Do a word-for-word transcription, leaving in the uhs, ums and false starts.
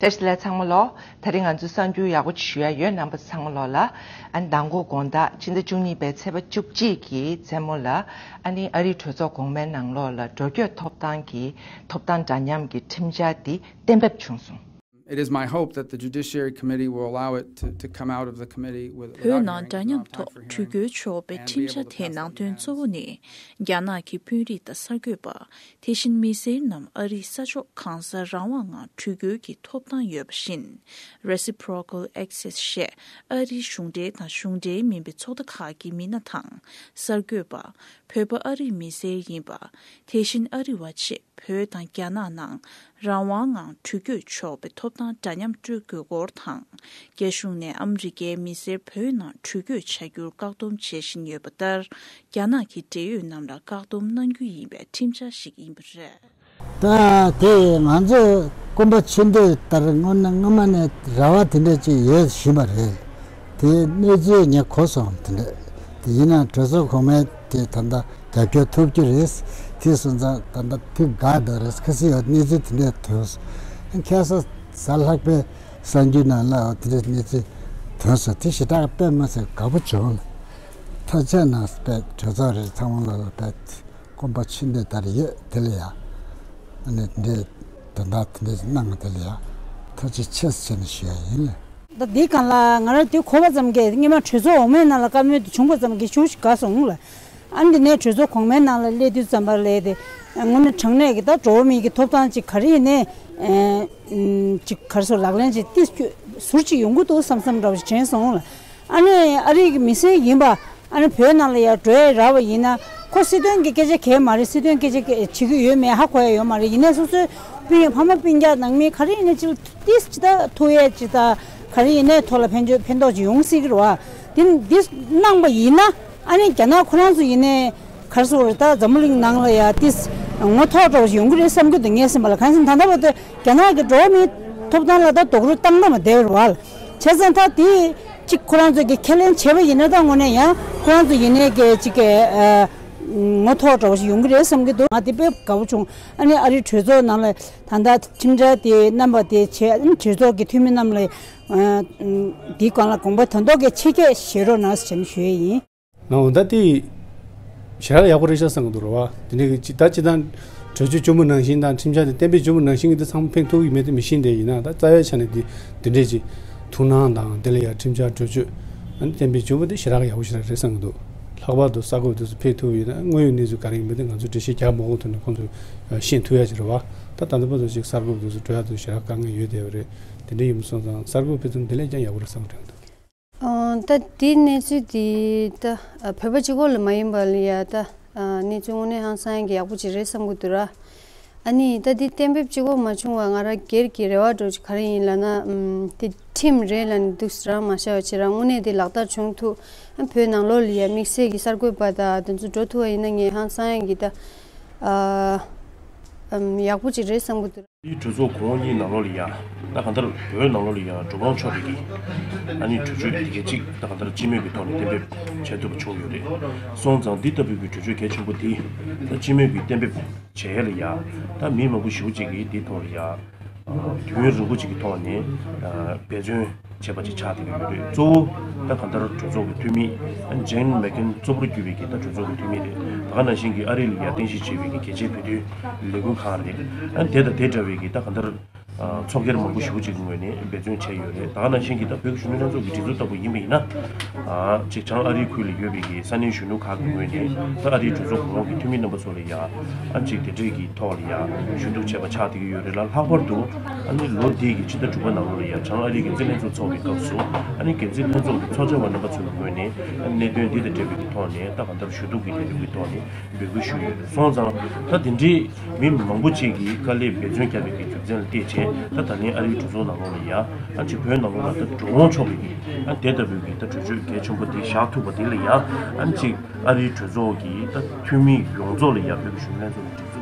བཀྲ་ཤིས་བདེ་ལེགས་ཚང་མ་ལོ། དེ་རིང་ང་ཚོས་གསར་འགྱུར་ཡག་པོ་ཞུ་ཡ་ཡོད། རྣམ་པ་ཚང་མ་ལོ་ལ། ཨ་ནི་མདང་དགོང་དགོང་དག་ཕྱི་ཟླ་བཅུ་གཉིས་པའི་ཚེས་པ་བཅུ་གཅིག་གི་མཚན་མོ་ལ། ཨ་ནི་ཨ་རིའི་གྲོས་ཚོགས་གོང་མའི་ནང་ལོགས་ལ་འགྲོ་སྐྱོད་ཐོབ་ཐང་གི་ཐོབ་ཐང་འདྲ་མཉམ་གྱི་ཁྲིམས་འཆར་འདི་གཏན་འབེབས་བྱུང་སོང་། It is my hope that the Judiciary Committee will allow it to, to come out of the committee with, བོད་ནང་འདྲ་མཉམ་ཐོག་འགྲུལ་སྐྱོད་ཆོག་པའི་ཁྲིམས་འཆར་དེའི་ནང་དོན་གཙོ་བོ་ནི། རྒྱ་ནག་གི་དཔོན་རིགས་དང་གསར་འགོད་པ། དེ་བཞིན་མི་སེར་རྣམས་ཨ་རིའི་ས་ཕྱོགས་གང་སར་རང་དབང་ངང་འགྲུལ་སྐྱོད་ཀྱི་ཐོབ་ཐང་ཡོད་པ་བཞིན། Reciprocal Access ཞེས་ཨ་རིའི་གཞུང་འབྲེལ་དང་གཞུང་འབྲེལ་མིན་པའི་ཚོགས་སྡེ་ཁག་གི་མི་སྣ་དང་གསར་འགོད་པ། བོད་པ་ཨ་རིའི་མི་སེར་ཡིན་པ། དེ་བཞིན་ཨ་རི་བ་བཅས་བོད་དང་རྒྱ་ནག་ནང་རང་དབང་ངང་འགྲུལ་སྐྱོད་ཆོག་པའི་ཐོབ་ཐང་འདྲ་མཉམ་སྤྲོད་དགོས་སྐོར་དང་། རྒྱ་གཞུང་ནས་ཨ་མི་རི་ཀའི་མི་སེར་བོད་ནང་འགྲུལ་སྐྱོད་བྱ་རྒྱུར་བཀག་སྡོམ་བྱེད་བཞིན་ཡོད་པ་ལྟར། རྒྱ་ནག་གི་འབྲེལ་ཡོད་རྣམས་ལ་བཀག་སྡོམ་གནང་རྒྱུ་ཡིན་པའི་ཁྲིམས་འཆར་ཞིག་ཡིན་པ་རེད། ད་དེ་ང་ཚོས་སྐུ་པར་ཕྱིར་འདེབས་ལྟར་སྔོན་ནས་སྔོན་མ་ནས་རེ་བ་དེ་འདྲ་ཅིག་ཡོད་བཞིན་པ་རེད། དེ་གནས་ཚུལ་ངས་གོ་སོང་། དེ་འདྲ་དེ་ཡིན་ན་གྲོས་ཚོགས་གོང་མའི་དེ་ད་ལྟ་རྒྱབ་སྐྱོར་ཐོབ་རྒྱུ་རེད། དེ་སོང་ཙང་ད་ལྟ་དེ་དགའ་འདོད་རེད། ཁ་སང་ཡང་གནས་ཚུལ་དེ་འདྲ་ཐོན་སོང་། ཁ་སང་གཟའ་ལྷག་པའི་གསར་འགྱུར་ནང་ལ་དེ་འདྲའི་གནས་ཚུལ་ཐོན་སོང་། དེ་ཞེ་དྲག་དཔེ་མ་སྲིད་དགའ་པོ་བྱུང་། ཐུགས་རྗེ་གནང་། དཔེ་གྲོས་ཚོགས་རེ་ཚང་མ་ལ་ལ་དཔེ་སྐུ་པར་ཕྱིར་འདེབས་ལྟར་ཡོད། དེ་ལ་ཡ་ཨ་ནི་འདི་དོན་དག་དེ་འདྲ་གནང་། དེ་ལ་ཡ་ཐུགས་རྗེ་ཆེ་ཟེར་ནས་ཞུ་ཡ་ཡིན་ལ། ད་འདི་སྒང་ལ་ང་རང་དེ་གོ་བ་ཙམ་གྱིས་སྔོན་མ་གྲོས་ཚོགས་འོག་མའི་ནང་ལ་བཀའ་མོལ་དེ་བྱུང་བ་ཙམ་གྱིས་ཞེ་པོ་ཞིག་དགའ་སོང་ལ། ཨ་ནི་འདི་ནས་གྲོས་ཚོགས་གོང་མའི་ནང་ལ་སླེབས་དུས་ཙམ་པ་ལ་དེ་དངོས་གནས་དྲང་གནས་ཀྱི་ད་འགྲོ་བ་མིའི་གི་ཐོབ་ཐང་ཅིག་ག་རེ་ཡིན་ནའི་ཨེ་ཨམ་ཅིག་ག་རེ་ཟེར་ལག་ལེན་ཅིག་ཏིས་ཟུར་ཅིག་ཡོང་གི་འདུག་བསམ་བསམ་འདྲ་བ་ཞིག་དྲན་སོང་ལ། ཨ་ནི་ཨ་རི་གི་མི་སེར་ཡིན་པ། ཨ་ནི་བོད་ནང་ལ་ཡར་འགྲོ་ཡ་རག་པ་ཡིན་ན། ཁོ་སྲིད་དོན་གྱི་སྐད་ཆ་གང་ཡང་མ་རེད། སྲིད་དོན་སྐད་ཆ་བྱེད་ཀྱི་ཡོད་མེད་ཧ་གོ་ཡ་ཡོད་མ་རེད། ཡིན་ནའི་སོ་སོའི་སྤུན་ཕ་མ་སྤུན་ཀྱག་ནང་མི་ག་རེ་ཡིན་ནའི་ཅིག་ཏིས་ཅི་ད་ཐུག་ཡས་ཅི་ད་ག་རེ་ཡིན་ནའི་ཐོག་ལ་ཕན་ཆོད་ཕན་ཐོགས་ཅིག་ཡོང་སྲིད་ཀྱི་རེད་བ། དེ་འདི་གནང་པ་ཡིན་ན། ཨ་ནི་རྒྱ་ནག་ཁོ་རང་ཚོ་ཡིན་ནའི་ག་རེ་ཟེར་དགོས་རེད། ད་འཛམ་བུ་གླིང་ནང་ལ་ཡ་ཏིས་ངོ་ཐོག་འདྲ་བ་ཞིག་ཡོང་གི་རེད་བསམ་གྱི་འདུག་ངས་སེམས་པ་ལ། གང་ཡིན་ཟེར་ན་ད་ལྟ་བར་དུ་རྒྱ་ནག་གི་འགྲོ་བ་མིའི་ཐོབ་ཐང་ལ་ད་རྡོག་རོལ་བཏང་ན་མ་བདེ་བ་རེད་བ། བྱས་ཙང་ད་དེ་གཅིག་ཁོ་རང་ཚོས་ཀྱི་ཁས་ལེན་བྱས་པ་ཡིན་ན། ད་དངོས་གནས་ཡང་ཁོ་རང་ཚོ་ཡིན་ནའི་གི་གཅིག་གི་ཨ་ངོ་ཐོག་འདྲ་བ་ཞིག་ཡོང་གི་རེད་བསམ་གྱི་འདུག་ང་དེ་དཔེ་དགའ་པོ་བྱུང་། ཨ་ནི་ཨ་རིའི་གྲོས་ཚོགས་ནང་ལ་ད་ལྟ་ཁྲིམས་འཆར་དེ་བསྣམས་པ་དེ་བྱས། ཨ་ནི་གྲོས་ཚོགས་ཀྱི་འཐུས་མི་རྣམས་ལ་ཨ་འདིའི་སྒང་ལ་དགོངས་པ་དོན་ཐོག་གི་ཆེ་བསྐྱེད་བཞེས་རོགས་གནང་ཟེར་ནས་ཞུ་ཡས་ཡིན། ང་འོ་ད་དེ་ཞེ་དྲག་ཡག་པོ་རེད་ཤག་བསམ་གྱི་འདུག་རེད་བ། དེ་ནས་ཀྱི་ད་སྤྱིར་བཏང་གྲོས་ཆོད་བཅུ་པོ་ནང་བཞིན་དང་ཁྲིམས་འཆར་དེ་གཏན་འབེབས་བཅུ་པོ་ནང་བཞིན་གྱི་དེ་ཚང་མ་ཕན་ཐོགས་ཀྱི་མེད་དེ་མི་ཤེས་དེ་ཡིན་ན། ད་རྩ་བའི་ཆ་ནས་དེ་དེ་འདྲས་ཀྱི་ཐུགས་སྣང་དང་། དེ་ལ་ཡང་ཁྲིམས་འཆར་གྲོས་ཆོད་ཨ་ནི་གཏན་འབེབས་བཅུ་པོ་དེ་ཞེ་དྲག་ཡག་པོ་ཞེ་དྲག་རེད་བསམ་གྱི་འདུག་ལྷག་པར་དུ་གསར་འགོད་དེ་ཚོ་ཕེབས་ཐུབ་ཡིན་ན། དངོས་ཡོད་གནས་ཚུལ་ག་རེ་ཡིན་པ་དེ་ང་ཚོ་འགྲེལ་བཤད་རྒྱག་མ་དགོས་ཐོག་ནས་ཁོང་ཚོས་ཤེས་ཐུབ་ཡ་ཅིག་རེད་བ། ད་ད་ལྟ་བར་དུ་ཅིག་གསར་འགོད་དེ་ཚོ་འགྲོ་ཡ་དེ་ཞེ་དྲག་དཀའ་ངལ་ཡོད་བསྡད་པ་རེད། དེ་འདྲ་ཡིན་པ་སོང་ཙང་གསར་འགོད་ཕེབས་ཐུབ་ན་དེ་ལས་ཀྱང་ཡག་པོ་རེད་བསམ་གྱི་འདུག་ཨོ། ད་དེའི་གནས་ཚུལ་དེ་ད་བོད་པ་གཅིག་པོ་ལ་མ་ཡིན་པ་ལ་ཡ། ད་གནས་ཚུལ་དངོས་གནས་ཧང་སང་གི་ཡག་པོ་ཅིག་རེད་བསམ་གྱི་འདུག་ར། ཨ་ནི་ད་དེ་གཏན་འབེབས་གཅིག་པོ་མ་བྱུང་བ་ང་རང་སྒེར་གྱི་རེ་བ་འདྲ་ཅིག་ག་རེ་ཡིན་ལབ་ན། ཨམ། དེ་ཁྲིམས་རེད་ལབ་ནས་འདུག་སེ་རང་མ་བཞག་པ་བྱས་རང་དངོས་གནས་དེ་ལག་བསྟར་བྱུང་ཐུབ། ཨ། བོད་ནང་ལོགས་ལ་ཡ་དམིགས་བསལ་གྱི་གསར་འགོད་པ་དང་དེ་ཚོ་འགྲོ་ཐུབ་པ་ཡིན་ན་ངས་ཧང་སང་ཡ་གི་ད་ཨ་ཨམ། ཡག་པོ་ཅིག་རེད་བསམ་གྱི་འདུག་ཨ་རིའི་གྲོས་ཚོགས་གོང་འོག་གཉིས་ནང་ལོགས་ལ་ཡ། ད་གང་ལྟར་བོད་ནང་ལོགས་ལ་ཡ་འགྲོ་གོང་ཆོག་པའི་གི་ཨ་ནི་གྲོས་ཆོད་དེ་ག་ཅིག་ད་གང་ལྟར་སྤྱི་མོས་ཀྱི་ཐོག་ནས་གཏན་འབེབས་བྱེད་ཐུབ་པ་བྱུང་ཡོད་རེད། སོང་ཙང་འདི་ལྟ་བུའི་གི་གྲོས་ཆོད་གལ་ཆེན་པོ་འདི་ད་སྤྱི་མོས་ཀྱི་གཏན་འབེབས་བྱས་ལ་ཡ། ད་མི་མང་པོ་ཞེ་པོ་ཅིག་གིས་འདི་ཐོག་ལ་ཡ་དུས་ཡུན་རིང་པོ་ཅིག་གི་ཐོག་ནས་འབད་བརྩོན་བྱས་པ་ཅིག་ཆགས་བསྡད་ཀྱི་ཡོད་རེད། གཙོ་བོ་ད་གང་ལྟར་གྲོས་ཚོགས་ཀྱི་འཐུས་མི་ཇེན་མེག་ཀེན་གཙོ་བོར་གྱུར་བའི་གི་ད་གྲོས་ཚོགས་ཀྱི་འཐུས་མི་རེད། ད་ག་ནང་བཞིན་གྱི་ཨ་རི་ལ་ཡ་རྟེན་གཞི་བྱས་པའི་གི་རྒྱལ་སྤྱིའི་བོད་དོན་ལས་འགུལ་ཁང་རེད། ཨ་ནི་དེ་དང་དེ་འདྲ་བའི་གི་ད་གང་ལྟར་ཚོགས་སྒེར་མང་པོ་ཞེ་པོ་ཅིག་གི་ངོས་ནས་འབད་བརྩོན་བྱས་ཡོད་རེད། ད་ག་ནང་བཞིན་གྱི་ད་བོད་ཀྱི་གཞོན་ནུ་ལྷན་ཚོགས་ཀྱི་སྒྲིག་འཛུགས་ལྟ་བུ་ཡིན་པ་ཡིན་ན། ཨ་ཅིག་བྱང་ཨ་རིའི་ཁུལ་ལ་ཡོད་པའི་གི་ས་གནས་གཞོན་ནུ་ཁག་གི་ངོས་ནས་ད་ཨ་རིའི་གྲོས་ཚོགས་གོང་འོག་གི་འཐུས་མི་རྣམ་པ་ཚོ་ལ་ཡ་ཨ་ཅིག་དེ་འདྲས་ཀྱི་ཐོག་ལ་ཡ་ཞུ་གཏུག་བྱས་པ་ཆགས་བསྡད་ཀྱི་ཡོད་རེད་ལ། ལྷག་པར་དུ་ཨ་ནི་ལོ་འདི་གི་ཕྱི་ཟླ་དྲུག་པ་ནང་ལོགས་ལ་ཡ་བྱང་ཨ་རིའི་འགན་འཛིན་ལྷན་ཚོགས་ཚོགས་པའི་སྐབས་སུ་ཨ་ནི་འགན་འཛིན་ལྷན་ཚོགས་ཀྱི་ཚོགས་བཅར་བ་རྣམ་པ་ཚོའི་ངོས་ནས་ཨ་ནི་གནད་དོན་འདི་དང་འབྲེལ་བའི་གི་ཐོག་ནས་ད་གང་ལྟར་ཞུ་གཏུག་གི་ལས་རིམ་གྱི་ཐོག་ནས་འབོད་སྐུལ་ཞུས་ཡོད་རེད། སོང་ཙང་ད་དེ་འདྲའི་མི་མང་པོ་ཅིག་གིས་དཀའ་ལས་འབད་བརྩོན་བརྒྱབ་པའི་གི་རྒྱུ་མཚན་ལ་བལྟས་བྱས། ད་ད་ལན་ཨ་རིའི་གྲོས་ཚོགས་ནང་ལོགས་ལ་ཡ་ཨ་ཅིག་བོད་ནང་ལོགས་ལ་ད་འགྲོ་འོང་ཆོག་པའི་གི་ཨ་དེ་ལྟ་བུའི་གི་ད་གྲོས་ཆོད་གལ་ཆེན་པོ་དེ་བཞག་ཐུབ་པ་དེ་ལ་ཡ། ཨ་ཅིག་ཨ་རིའི་གྲོས་ཚོགས་ཀྱི་ད་འཐུས་མི་ཡོངས་རྫོགས་ལ་ཡ་བོད་ཀྱི་གཞོན་ནུ་ལྷན་ཚོགས་ཀྱི་